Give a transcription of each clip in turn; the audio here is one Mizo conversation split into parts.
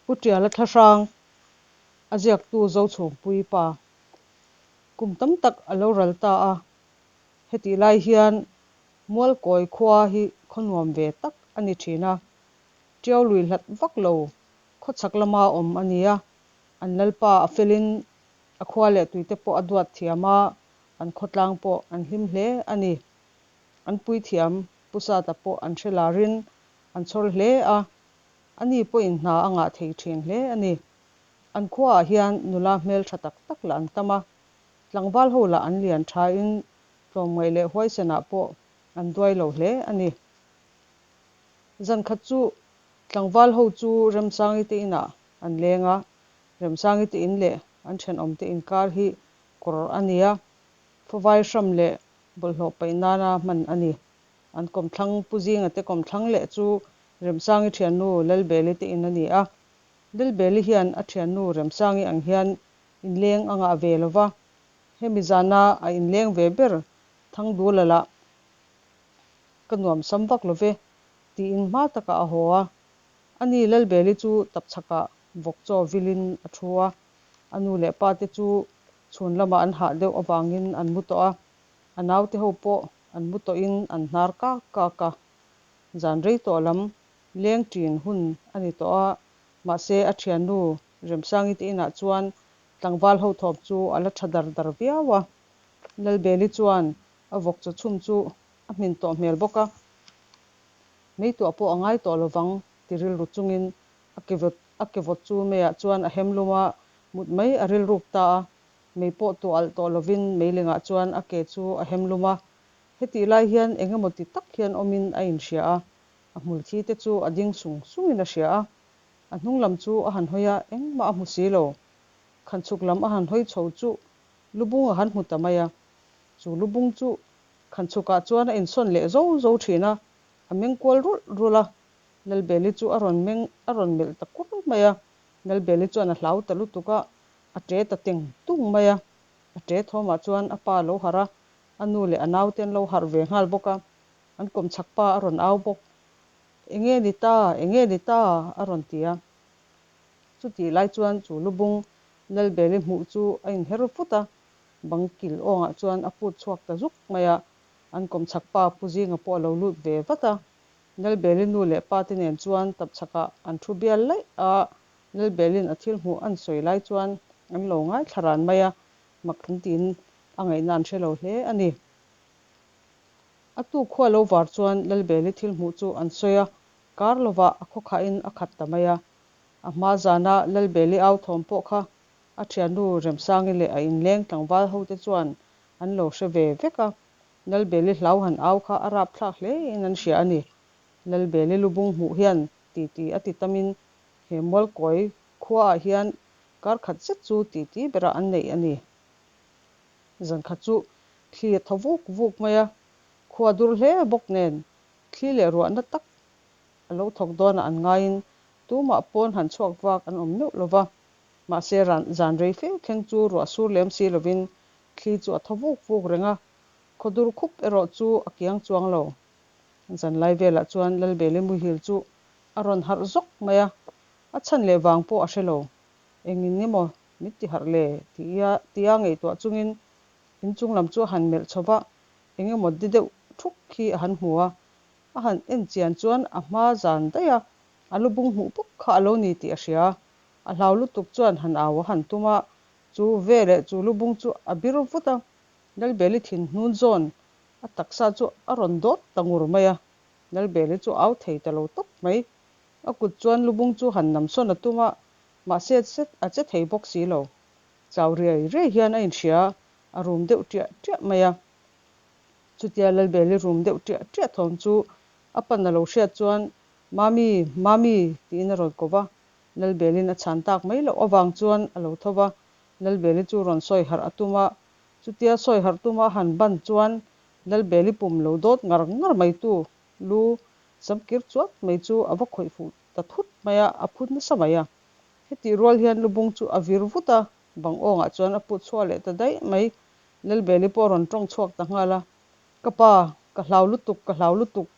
Pu Tiala Thlahrang, a ziaktu Zochhumpui pa, kum tam tak a lo ral ta a. Hetih lai hian Mualkawi khua hi khaw nuam ve tak a ni thin a, Tiau lui hlat vak lo khawchhak lama awm a ni a, an lalpa a felin a khua leh tuite pawh a duat thiam a, an khawtlang pawh an hlim hle a ni. An puithiam Pu Sata pawh an hre larin an chhawr hle a, ani pawhin hna a ngah thei thin hle a ni. An khuaah hian nula hmeltha tak tak lah an tam a, tlangval ho lah an lian thain tlawmngaih leh huaisenah pawh an duai lo hle a ni. Zan khat chu tlangval ho chu Remsangi te inah an leng a, Remsangi te in leh an thenawm te inkar hi kawr a ni a, fawvai hram leh bawlhhlawh paih nana hman a ni. An kawmthlang Pu Zinga te kawmthlang leh chu Remsangi thiannu Lalbeli te in a ni a. Lalbeli hian a thiannu Remsangi ang hian inleng a ngah ve lo va, hemi zana a inleng ve ber Thangdula lah ka nuam sam vak lo ve tiin hma takah a haw a. Ani Lalbeli chu tapchhakah vawk chaw vilin a thu a, a nu leh pa te chu chhun lamah an hah deuh avangin an mu tawh a, a naute ho pawh an mu tawhin an hnar kak kak a. Zan rei tawh lam leng ṭin hun a ni tawh a, mahse a ṭhiannu Remsangi te inah chuan tlangval ho thawm chu a la ṭha dar dar viau a. Lalbeli chuan a vawk chaw chhum chu a hmin tawh hmel bawk a, meituah pawh a ngai tawh lovang ti rilru chungin a ke vawt a ke vawt chu meiah chuan a hem lum a, mut mai a rilruk ta a, mei pawh tuah alh tawh lovin meilingah chuan a ke chu a hem lum a. Hetih lai hian eng emaw ti tak hian awmin a inhria a, a hmulthi te chu a ding sung sungin a hria a, a hnung lam chu a han hawi a, engmah a hmu si lo. Khanchhuk lam a han hawi chho chu lubung a han hmu ta mai a, chu lubung chu khanchhukah chuan a insawn leh zo zo thin a, a meng kual rulh rulh a, Lalbeli chu a rawn meng a rawn melh ta kur mai a, Lalbeli chuan a hlau ta lutuk a, a ṭe ta teng tung mai a, a ṭe thawmah chuan a pa a lo harh a, a nu leh a naute an lo harh ve nghal bawk a, an kawmchhak pa a rawn au bawk. Enge ni ta? Enge ni ta? a rawn ti a. Chutih lai chuan chu lubung Lalbeli hmuh chu a inher vut a, bang kil awngah chuan a put chhuak ta zuk mai a, an kawmchhak pa Pu Zinga pawh a lo lut ve vat a. Lalbeli nu leh pa te nen chuan tapchhakah an thu bial laih a, Lalbelin a thil hmuh an sawi lai chuan an lo ngaithla ran mai a, mak an tiin a ngaihna an hre lo hle a ni. A tuk khua lo var chuan Lalbeli thil hmuh chu an sawi a, kar lovah a khawkhahin a khat ta mai a. A hma zana Lalbeli au thawm pawh kha a thiannu Remsangi leh a inleng tlangval hote chuan an lo hre ve vek a, Lalbeli hlau han au kha a rapthlak hle in an hria a ni. Lalbeli lubung hmuh hian titi a ti tamin he Mualkawi khuaah hian kar khat zet chu titi berah an neih a ni. Zan khat chu thli a thaw vuk vuk mai a, khua dur hle bawk nen thli leh ruahna tak a lo thawk dawnah an ngaiin tumah pawn han chhuak vak an awm meuh lo va. Mahse ran zan rei fe thleng chu ruah sur lem si lovin thli chu a thaw vuk vuk reng a, khaw dur khup erawh chu a kiang chuang lo. Zan lai velah chuan Lalbeli muhil chu a rawn harh zawk mai a, a chhan leh vang pawh a hre lo. Engin nge maw min ti harh le? tia tia ngaihtuah chungin inchung lam chu a han melh chho va, eng emaw di deuh thuk khi a han hmu a, a han en chian chuan a hma zan daih a, a lubung hmuh bawk kha a lo ni tih a hria. A hlau lutuk chuan han au a han tum a, chu veleh chu lubung chu a bir vut a, Lalbeli thin hnun zawn a taksa chu a rawn dawt ta ngur mai a, Lalbeli chu au thei ta lo tawp mai. A kut chuan lubung chu han nam sawn a tum a, mahse a che thei bawk si lo. Chau riai riai hian a inhria a, a rum deuh ṭiah ṭiah mai a. Chutia Lalbeli rum deuh ṭiah ṭiah thawm chu a pan a lo hriat chuan, Mami, Mami tiin a rawn ko va. Lalbelin a chhan tak mai loh avang chuan a lo tho va, Lalbeli chu rawn sawi harh a tum a. Chutia sawi harh tuma a han ban chuan Lalbeli pum lo dawt ngar ngar mai tu lu samkir chuat mai chu a va khawih fuh ta thut mai a, a phut nasa mai a. Hetih rual hian lubung chu a vir vut a, bang awngah chuan a put chhuah leh ta daih mai. Lalbeli pawh a rawn tawng chhuak ta nghal a, Ka pa, ka hlau lutuk, ka hlau lutuk,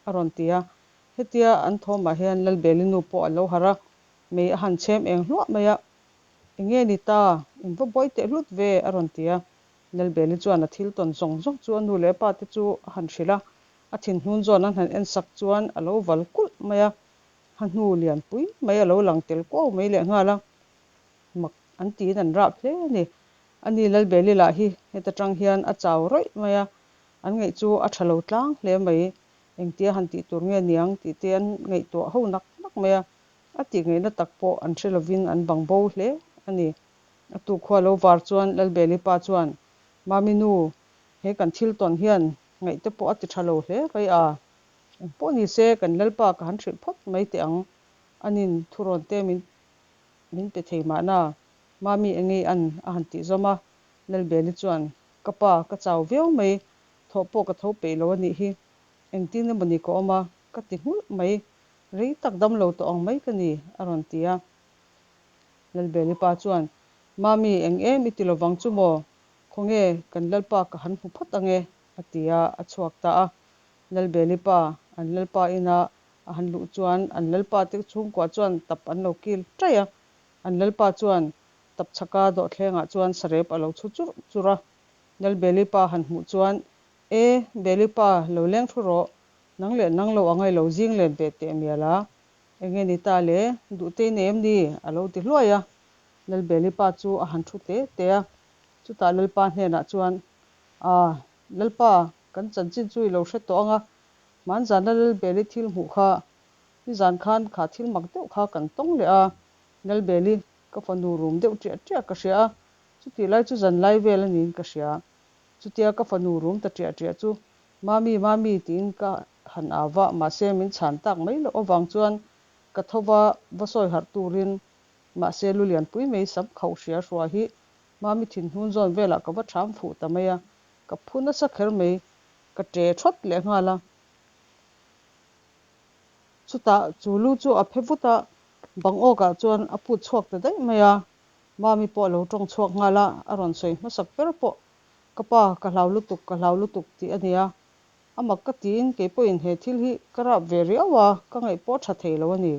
a rawn ti a. Hetia an thawmah hian Lalbeli nu pawh a lo harh a. Mei a han chhem eng hluah mai a, Enge ni ta? In va buai teh hlut ve, a rawn ti a. Lalbeli chuan a thil tawn zawng zawng chu a nu leh a pa te chu a han hrilh a, a thinhnun zawn an han en sak chuan a lo val kulh mai a, ha hnu lian pui mai a lo lang tel kuau mai lehnghal a, mak an tiin an rap hle a ni. Ani Lalbeli lah hi heta tang hian a chau rawih mai a, an ngaih chu a tha lo tlang hle mai. Engtia han tih tur nge niang tih te an ngaihtuah ho nak nak mai a, a tih ngaihna tak pawh an hre lovin an bang bo hle a ni. A tuk khua lo var chuan Lalbeli pa chuan, Mami nu, he kan thil tawn hian ngaihte pawh a ti tha lo hle mai a, eng pawh ni se kan Lalpa ka han hrilh phawt mai teh ang, anin thurawn te min min pe thei mahna, Mami engei an a han tih zawm a, Lalbeli chuan, Ka pa, ka chau viau mai, thawh pawh ka tho peih lo a nih hi, engtin emaw ni ka awm a, ka ti nghulh mai, rei tak dam lo tawh ang mai ka ni, a rawn ti a. Lalbeli pa chuan, Mami, eng em i ti lovang chu maw? Khawnge, kan Lalpa ka han hmu phawt ang e, a ti a, a chhuak ta a. Lalbeli pa, an Lalpa ina a han luh chuan an Lalpa te chhungkua chuan tap an lo kil ṭaih a. An Lalpa chuan tap chhaka dawhthlengah chuan sarep a lo chhu churh churh a. Lalbeli pa han hmuh chuan, E, Beli pa, lo leng thu rawh, nang leh nang lo anga i lo zing let ve teh mial a. Enge ni ta le, duhte i nei em ni? a lo ti hluai a. Lalbeli pa chu a han thu te te a. Chutah Lalpa hnenah chuan, A, Lalpa, kan chanchin chu i lo hre tawh ang a, hmanzana Lalbeli thil hmuh kha, nizan khan kha thil mak deuh kha kan tawng leh a, Lalbeli, ka fanu rum deuh ṭiah ṭiah ka hria a, chutih lai chu zan lai vel a niin ka hria. Chutia ka fanu rum ta ṭiah ṭiah chu, Mami, Mami tiin ka han au va, mahse min chhan tak mai loh avang chuan ka tho va, va sawi harh turin, mahse lu lianpui mai sam khauh hria hrua hi Mami thinhnun zawn velah ka va ṭham fuh ta mai a, ka phu nasa kher mai, ka ṭe ṭhawt leh nghal a. Chutah chu lu chu a phe vut a, bang awkah chuan a put chhuak ta daih mai a, Mami pawh a lo ṭawng chhuak nghal a, a rawn sawi hmasak ber pawh, Ka pa, ka hlau lutuk, ka hlau lutuk tih a nia. A mak ka tiin kei pawhin he thil hi ka rap ve riau a, ka ngaih pawh a ṭha thei lo a ni.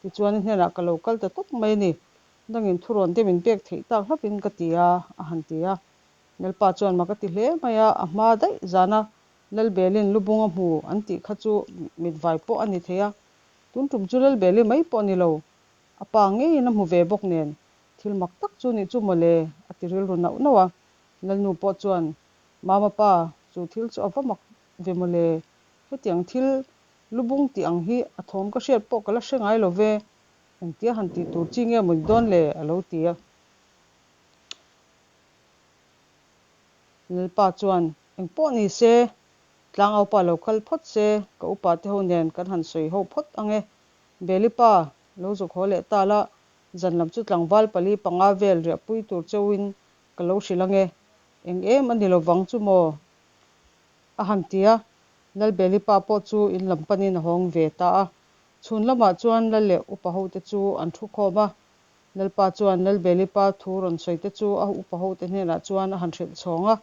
Tichuan i hnenah ka lo kal ta tawp mai a ni. Nangin thurawn te min pek theih tak hlauhin ka ti a, a han ti a. Lalpa chuan mak a ti hle mai a, a hma daih zana Lalbelin lubung a hmu an tih kha chu mitvai pawh a ni thei a. Tun tum chu Lalbeli mai pawh ni lo, a pa ngeiin a hmu ve bawk nen thil mak tak chu nih chu mawle a ti rilru nauh nauh a. Lalnu pawh chuan, Mama pa, chu thil chu a va mak ve mawle, hetiang thil lubung tih ang hi a thawm ka hriat pawh ka la hre ngai lo ve, engtia han tih tur chi nge mawni dawn le? a lo ti a. Lalpa chuan, Eng pawh ni se, tlangaupa lo kal phawt se, ka upa te ho nen kan han sawi ho phawt ang e. Beli pa, lo zuk haw leh ta la, zan lam chu tlangval pali panga vel riahpui tur cheuhin ka lo hrilh ang e. Eng em a ni lovang chu maw? A han ti a, Lalbeli pa pawh chu in lam panin a hawng ve ta a. Chhun lamah chuan Lal leh upa hote chu an thu khawm a. Lalpa chuan Lalbeli pa thu rawn sawi te chu a upa hote hnenah chuan a han hrilh chhawng a,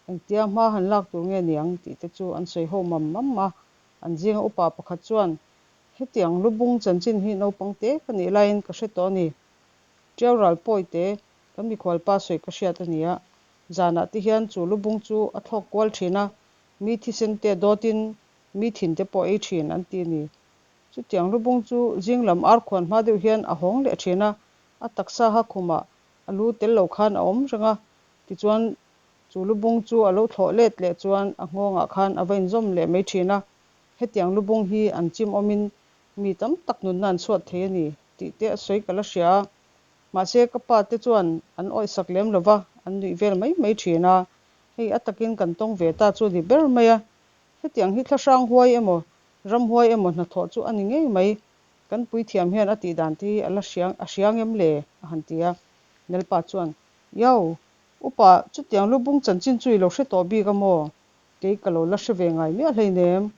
engtia hma han lak tur nge niang tih te chu an sawi ho mam mam a. An zinga upa pakhat chuan, Hetiang lubung chanchin hi naupang te ka nih laiin ka hre tawh a ni. Tiau ral pawi te kan mikhual pa sawi ka hriat a ni a. Zanah te hian chu lubung chu a thlawk kual thin a, mi thisen te dawtin mi thin te pawh ei thin an ti a ni. Chutiang lubung chu zing lam ar khuan hma deuh hian a hawng leh thin a, a taksa ha khumah a lu tel lo khan a awm reng a, tichuan chu lubung chu a lo thlawh let leh chuan a nghawngah khan a va inzawm leh mai thin a, hetiang lubung hi an chim awmin mi tam tak nunna an chhuat thei a ni tih te a sawi ka la hria a, mahse ka pa te chuan an awihsak lem lo va, an nuih vel mai mai thin a, hei a takin kan tawng ve ta chu a ni ber mai a, hetiang hi thlahrang huai emaw Ramhuai emaw hnathawh chu a ni ngei mai, kan puithiam hian a tih dan te hi a la hriang a hriang em le? a han ti a. Lalpa chuan, Iau, upa, chutiang lubung chanchin chu i lo hre tawh bik a maw? Kei ka lo la hre ve ngai miah hleinem.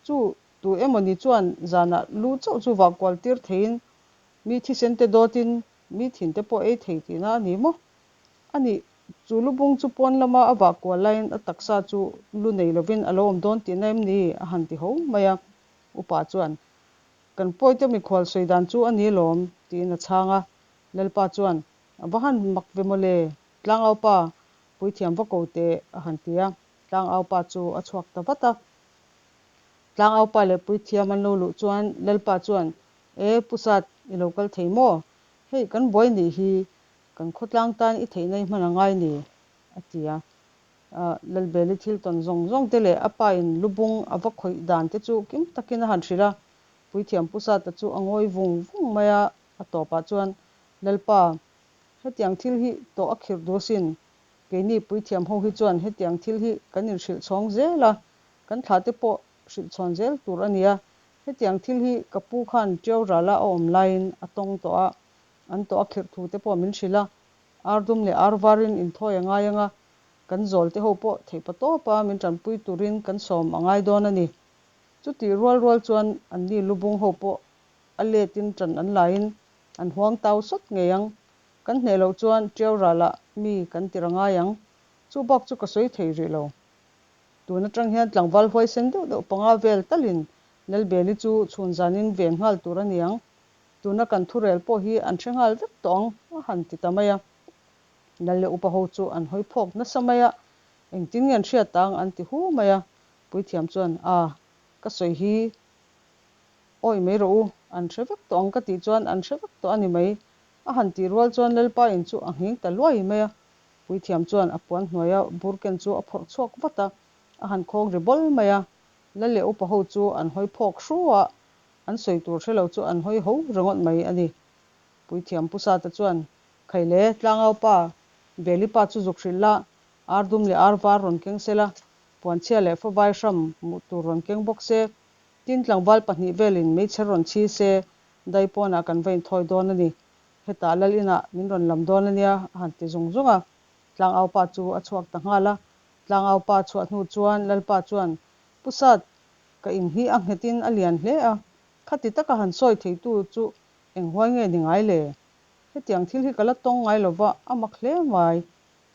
Chu tu emaw ni chuan zanah lu chauh chu vah kual tir theiin mi thisen te dawtin mi thin te pawh ei thei tihna a ni maw? A nih, chu lubung chu pawn lama a vah kual laiin a taksa chu lu nei lovin a lo awm dawn tihna em ni? a han ti ho mai a. Upa chuan, Kan pawite mikhual sawi dan chu a ni lawm, tiin a chhang a. Lalpa chuan, A va han mak ve maw le, Tlangaupa, puithiam va ko teh, a han ti a. Tlangaupa chu a chhuak ta vat a. Tlangaupa leh puithiam an lo luh chuan Lalpa chuan, E, Pu Sat, i lo kal thei maw? Hei, kan buai nih hi, kan khawtlang tan i theihna i hman a ngai ni, a ti a. Lalbeli thil tawn zawng zawng te leh a pa in lubung a va khawih dan te chu kim takin a han hrilh a. Puithiam Pu Sata chu a ngawi vung vung mai a, a tawpah chuan, Lalpa, hetiang thil hi tawh a khirh duh asin. Keini puithiam ho hi chuan hetiang thil hi kan inhrilh chhawng zel a, kan thla te pawh hrilh chhawn zel tur a nia. Hetiang thil hi ka pu khan Tiau rala a awm laiin a tawng tawh a, an tawh a khirh thu te pawh min hrilh a. Ar dum leh ar varin inthawi a ngai ang a, kan zawl te ho pawh theihpa tawpa min tanpui turin kan sawm a ngai dawn a ni. Chutih rual rual chuan anni lubung ho pawh a letin tan an laiin an huang tau sawt ngei ang. Kan hneh loh chuan Tiau ralah mi kan tir a ngai ang. Chu bak chu ka sawi thei rih lo. Tun atang hian tlangval huaisen deuh deuh panga vel talin Lalbeli chu chhun zanin ven nghal tur a ni ang. Tuna kan thurel pawh hi an hre nghal vek tawh ang, a han ti ta mai a. Lal leh upa ho chu an hawi phawk nasa mai a, engtin nge an hriat ang an ti hu mai a. Puithiam chuan, A, ka sawi hi awi mai rawh u, an hre vek tawh ang ka tih chuan an hre vek tawh a ni mai. A han tih rual chuan Lalpa in chu a nghing ta luai mai a. Puithiam chuan a puan hnuaia burken chu a phawrh chhuak vat a, a han khawng ri bawl mai a. Lal leh upa ho chu an hawi phawk hru a, an sawi tur hre lo chu an hawi ho ringawt mai a ni. Puithiam Pu Sata chuan, Khaile, Tlangaupa, Beli pa chu zuk hrilh la, ar dum leh ar var rawn keng se la, puanchhia leh favai hram hmuh tur rawn keng bawk se, tin tlangval pahnih velin meichher rawn chhi se, dai pawnah kan va inthawi dawn a ni. Hetah lal inah min rawn lam dawn a nia, a han ti zung zung a. Tlangaupa chu a chhuak ta nghal a. Tlangaupa chhuah hnu chuan Lalpa chuan, Pu Sat, ka in hi a nghetin a lian hle a, khati taka han sawi theitu chu eng huai nge ni ngai le? Hetiang thil hi ka la tawng ngai lova, a mak hle mai.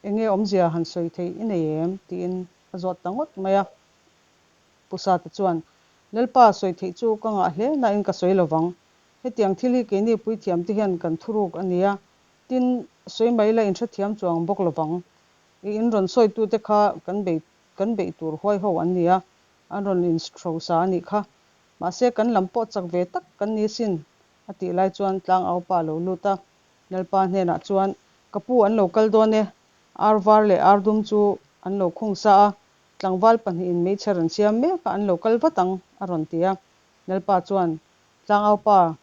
Enge awmzia han sawi theih i nei em? tiin a zawt ta ngawt mai a. Pu Sata chuan, Lalpa, sawi theih chu ka ngah hle nain ka sawi lovang. Hetiang thil hi keini puithiamte hian kan thuruk a nia, tin, sawi mai la inhrethiam chuang bawk lovang. I in rawn sawitute kha kan bei kan beih tur huai ho an nia, an rawn inhrosa a nih kha. Mahse, kan lam pawh chak ve tak kan ni sin, a tih lai chuan tlangaupa a lo lut a. Lalpa hnenah chuan, Ka pu an lo kal dawn e, ar var leh ar dum chu an lo khung sa a, tlangval pahnihin meichher an siam mek a, an lo kal vat ang, a rawn ti a. Lalpa chuan, Tlangaupa,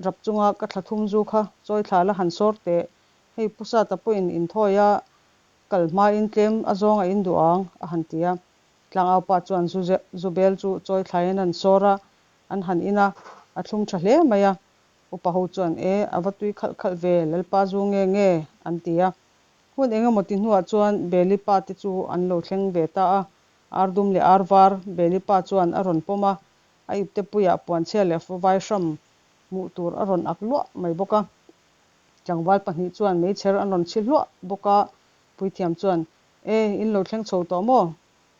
rap chunga ka thla thum zu kha chawi thla la han sawr teh, hei Pu Sata pawhin inthawi a, kal hmain tlem a zawng a induh ang, a han ti a. Tlangaupa chuan zu zu bel chu chawi thlaiin an sawr a, an han in a, a thlum tha hle mai a. Upa ho chuan, E, a va tui khalh khalh ve, Lalpa zu nge nge? an ti a. Hun eng emaw ti hnuah chuan Beli pa te chu an lo thleng ve ta a. Ar dum leh ar var Beli pa chuan a rawn pawm a, a ipte puiah puanchhia leh vai hram hmuh tur a rawn ak luah mai bawk a. Tlangval pahnih chuan meichher an rawn chhi hluah bawk a, puithiam chuan, E, in lo thleng chho tawh maw?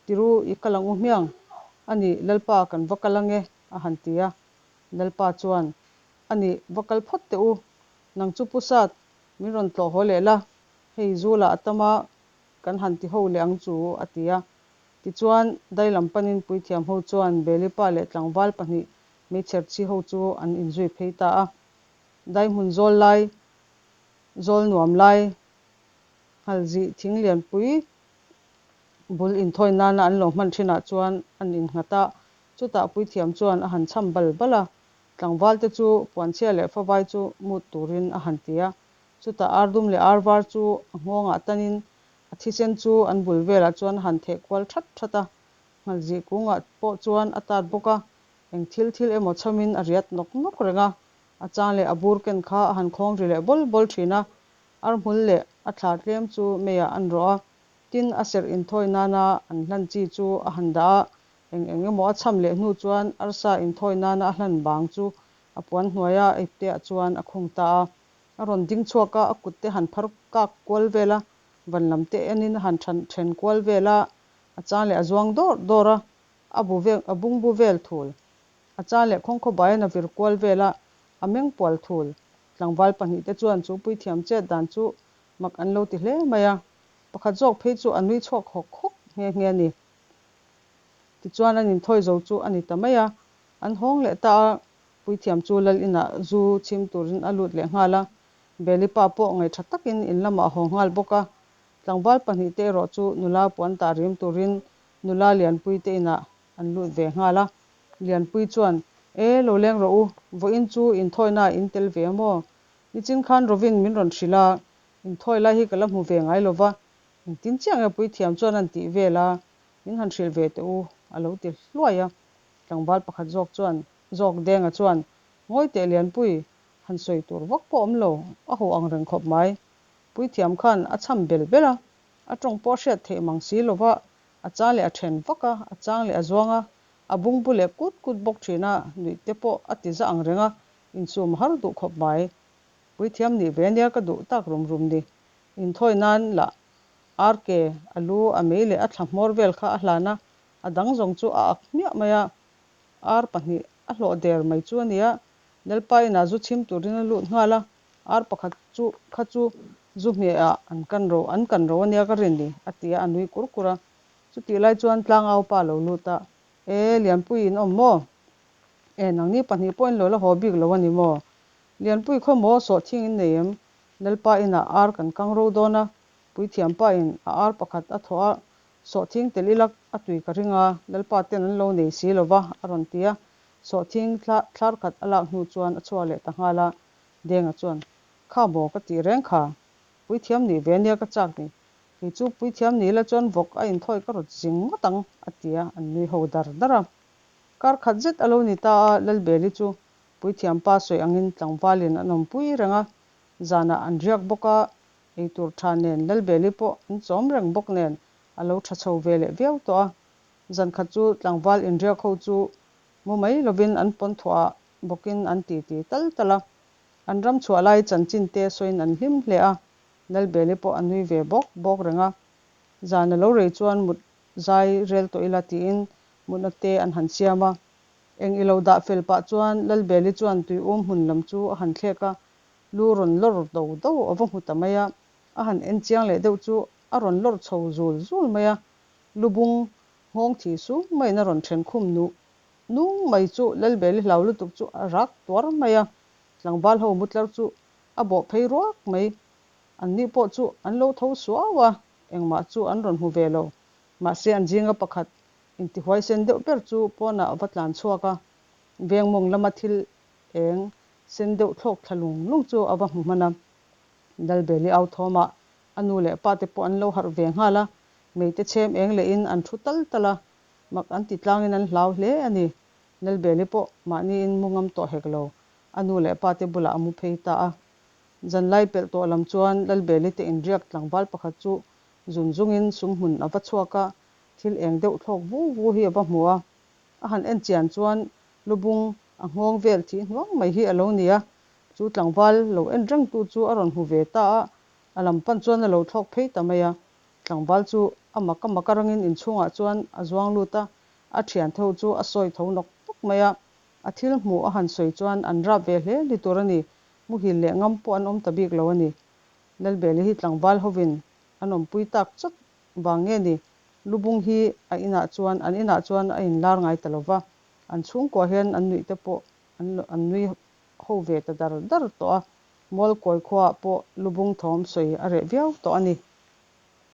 Tiru, i kal ang u hmiang. A nih, Lalpa kan va kal ang e, a han ti a. Lalpa chuan, A nih, va kal phawt teh u. Nang chu Pu Sat, min rawn tlawh haw leh la, hei zu lah a tam a, kan han ti ho leh ang chu, a ti a. Tichuan, dai lam panin puithiam ho chuan Belipa leh tlangval pahnih meichher chhi ho chu an inzui phei ta a. Dai hmun zawl lai, zawl nuam lai, nghalzih thing lianpui bul inthawi nana an lo hman thinah chuan an innghat a, chutah puithiam chuan a han cham bal bal a. Tlangvalte chu puanchhia leh favai chu mut turin a han ti a. Chutah ar dum leh ar var chu a nghawngah tanin a thisen chu an bul velah chuan a han theh kual that that a. Nghalzih kungah pawh chuan a tat bawk a, eng thil thil emaw chhamin a riat nawk nawk reng a. A chang leh a bur ken kha a han khawng ri leh bawl bawl thin a, ar hmul leh a thla tlem chu meiah an rawh a, tin a serh inthawi nana an hlan chi chu a han dah a, eng eng emaw a chham leh hnu chuan arsa inthawi nana a hlan bang chu a puan hnuaia a ipteah chuan a khung ta a. A rawn ding chhuak a, a kut te han phar kak kual vel a, van lam te enin a han than then kual vel a, a chang leh a zuang dawr dawr a, a bu vel a bungbu vel thul. A chang leh khawngkhawbaiin a vir kual vel a, a meng pual thul. Tlangval pahnihte chuan chu puithiam chet dan chu mak an lo ti hle mai a, pakhat zawk phei chu a nui chhuak hawk hawk nghe nghe a ni. Tichuan an inthawi zo chu a ni ta mai a, an hawng leh ta a, puithiam chu lal inah zu chhim turin a lut leh nghal a, Beli pa pawh ngaihṭha takin in lamah a haw nghal bawk a. Tlangval pahnihte erawh chu nula puan tah rim turin nula Lianpuite inah an lut ve nghal a. Lianpui chuan, E, lo leng rawh u, vawiin chu inthawinaah in tel ve a maw? Nichin khan Rovin min rawn hrilh a, inthawi lai hi ka la hmu ve ngai lo va, engtin chiah nge puithiam chuan an tih vel a, min han hrilh ve teh u, a lo ti hluai a. Tlangval pakhat zawk chuan, Zawk Denga chuan, Ngawi teh Lianpui, han sawi tur vak pawh awm lo, a ho ang reng khawp mai. Puithiam khan a cham bel bel a, a tawng pawh a hriat theih mang si lo va, a chang leh a then vak a, a chang leh a zuang a, a bungbu leh kut kut bawk thin a, nuih te pawh a ti za ang reng a, insum har duh khawp mai. Puithiam nih ve nia ka duh tak rum rum ni. Inthawi nan lah ar ke, a lu, a mei leh a thla hmawr vel kha a hlan a, a dang zawng chu a ak hmiah mai a, ar pahnih a hlawh der mai chu a nia. Lalpa inah zu chhim turin a lut nghal a, ar pakhat chu kha chu zu hmehah an kan ro an kan ro a nia ka rin ni, a ti a, a nui kur kur a. Chutih lai chuan tlangau pa lo lut a, E, Lianpui in awm maw? E, nangni pahnih pawhin lo la haw bik lo a ni maw? Lianpui khaw maw sawhthing in nei em? Lalpa inah ar kan kang ro dawn a, puithiam pa in a ar pakhat a thawh a, sawhthing tel ila a tui ka ring a, Lalpa ten an lo nei si lo va, a rawn ti a. Sawhthing thlar khat a lak hnu chuan a chhuak leh ta nghal a, Denga chuan, Kha maw ka tih reng kha, puithiam nih ve nia ka chak ni, kei chu puithiam ni ila chuan vawk a inthawi ka rawt zing ngawt ang, a ti a, an nui ho dar dar a. Kar khat zet a lo ni ta a, Lalbeli chu puithiam pa sawi angin tlangvalin an awmpui reng a, zanah an riak bawk a, eitur tha nen Lalbeli pawh an chawm reng bawk nen a lo tha chho ve leh viau tawh a. Zan khat chu tlangval inriak ho chu mu mai lovin an pawn thuah bawkin an titi tal tal a. An ram chhuah lai chanchin te sawiin an hlim hle a, Lalbeli pawh a nui ve bawk bawk reng a. Zan a lo rei chuan mut zai rel tawh ila tiin mutna te an han siam a. Eng i lo dah fel pah chuan Lalbeli chuan tuium hmun lam chu a han thlek a, lu rawn lawr do do a va hmu ta mai a. A han en chiang leh deuh chu a rawn lawr chho zul zul mai a. Lubung nghawng thi sung maiin a rawn then khum nuh nung mai chu Lalbeli hlau lutuk chu a rak tuar mai a, tlangval ho mutlar chu a bawh phei ruak mai. An ni pawh chu an lo tho suau a, engmah chu an rawn hmu ve lo. Mahse an zinga pakhat intihuaisen deuh ber chu pawnah a va tlan chhuak a, veng mawng lama thil eng sen deuh thlawk thla lung lung chu a va hmu hman a. Lalbeli au thawmah a nu leh pa te pawh an lo harh ve nghal a, Meite chhem eng lehin an thu tal tal a, mak an ti tlangin an hlau hle a ni. Lalbeli pawh mahniin mu ngam tawh hek lo, a nu leh pa te bulah a mu phei ta a. Zanlai pelh tawh lam chuan Lalbeli te inriak tlangval pakhat chu zun zungin sumhmun a va chhuak a, thil eng deuh thlawk vu vu hi a va hmu a. A han en chian chuan lubung a nghawng vel thih hnuang mai hi a lo ni a, chu tlangval lo en rengtu chu a rawn hmu ve ta a, a lam pan chuan a lo thlawk phei ta mai a. Tlangval chu a mak a mak a rangin inchhungah chuan a zuang lut a, a thian tho chu a sawi tho nawk nawk mai a. A thil hmuh a han sawi chuan an rap ve hle ni tur a ni, muhil leh ngam pawh an awm ta bik lo a ni. Lalbeli hi tlangval hovin an awmpui tak chawt vang nge ni, lubung hi a inah chuan an inah chuan a inlar ngai ta lo va, an chhungkua hian an nuih te pawh an an nui ho ve ta dar dar tawh a, Mualkawi khuaah pawh lubung thawm sawi a reh viau tawh a ni.